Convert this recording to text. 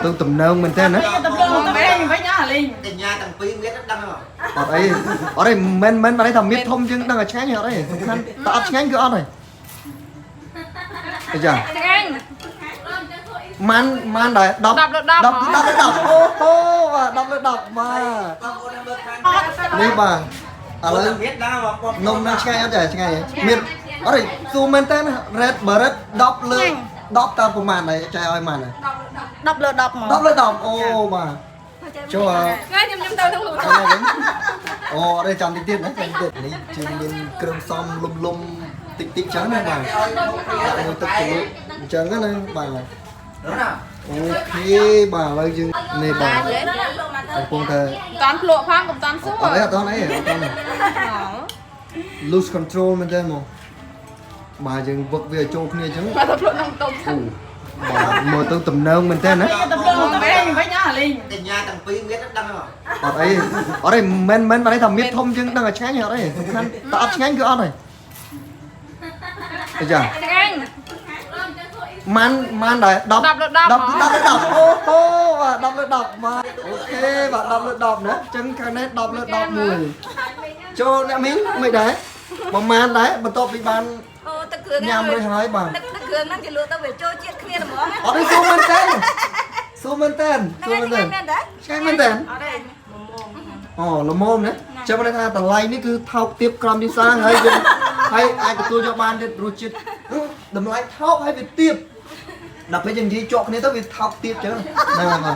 ទៅទំនងមែនតើណា ទៅភ្លក់ទៅវិញវិញអស់លេង កញ្ញាទាំងពីរមានដឹងហ៎ អត់អីអត់អីមិនមិនបានន័យថាមៀតធំជាងដឹងឲ្យឆ្ងាញ់អត់អីសំខាន់តែអត់ឆ្ងាញ់គឺអត់ហើយអាយ៉ា ឆ្ងាញ់ ម៉ាន់ម៉ាន់ដែរ10 10លើ10 10 10លើ10អូហូបាទ10លើ10បាទ បងប្អូនមើលខាង នេះបាទឥឡូវ មានដឹងបងប្អូន នំនឹងឆ្ងាញ់អត់ចាឆ្ងាញ់មានអត់ទេសួរមែនតើ red បើ red 10លើ10តើប្រហែលដែរចែកឲ្យម៉ាន់ដែរ 10លើ10ហ្មង 10លើ10អូបាទចូលអ ឆ្ងាញ់ខ្ញុំខ្ញុំទៅក្នុងលូ ចាំវិញអូអត់ទេចាំតិចទៀតណាចាំតិចទៀតនេះជាមានគ្រឿងផ្សំលុំលុំតិចតិចចឹងណាបាទដាក់មួយទឹកជ្រលក់អញ្ចឹងណាបាទ ណា OK បាទឥឡូវយើងនេះបាទកំពុងតែ តាន់ភ្លក់ផងកុំតាន់សួរ អត់ទេអត់តអីអត់ត lose control មែនទេមកបាទយើងវឹកវាឲ្យចូលគ្នាអញ្ចឹង បាទទៅភ្លក់ក្នុងតុបសិន បាទមើលទៅទំនងមែនទេណា ទៅភ្លក់ទៅវិញវិញអស់លេង កញ្ញាទាំងពីរមានដឹងហ៎ អត់អីអត់អីមិនមិនបានន័យថាមៀតធំជាងដឹងឲ្យឆ្ងាញ់អត់អីសំខាន់តែអត់ឆ្ងាញ់គឺអត់ហើយអាយ៉ា ឆ្ងាញ់ ម៉ាន់ម៉ាន់ដែរ10 10លើ10 10 10លើ10អូហូបាទ10លើ10បាទ OK បាទ10លើ10ណាអញ្ចឹងខាងនេះ10លើ10មួយចូលអ្នកមីងមិនដែរប្រហែលដែរបន្ទាប់ពីបាន អូទឹកគ្រឿង ញ៉ាំរួចហើយបាទ ទឹកទឹកគ្រឿងហ្នឹងគេលក់ទៅវាចូលជាតិគ្នាហ្មង អត់ទេស៊ូមែនទេស៊ូមែនទេស៊ូមែនទេ មែនទេ ឆ្ងាញ់មែនទេ អត់ទេ អូល្មមណាចាំមិនថាតម្លៃនេះគឺថោកទាបក្រមទីសាហើយយើងហើយអាចទទួលយកបានទៀតរសជាតិតម្លៃថោកហើយវាទាបដល់ពេលយើងនិយាយជាប់គ្នាទៅវាថោកទាបចឹងហ្នឹងហើយបាទ។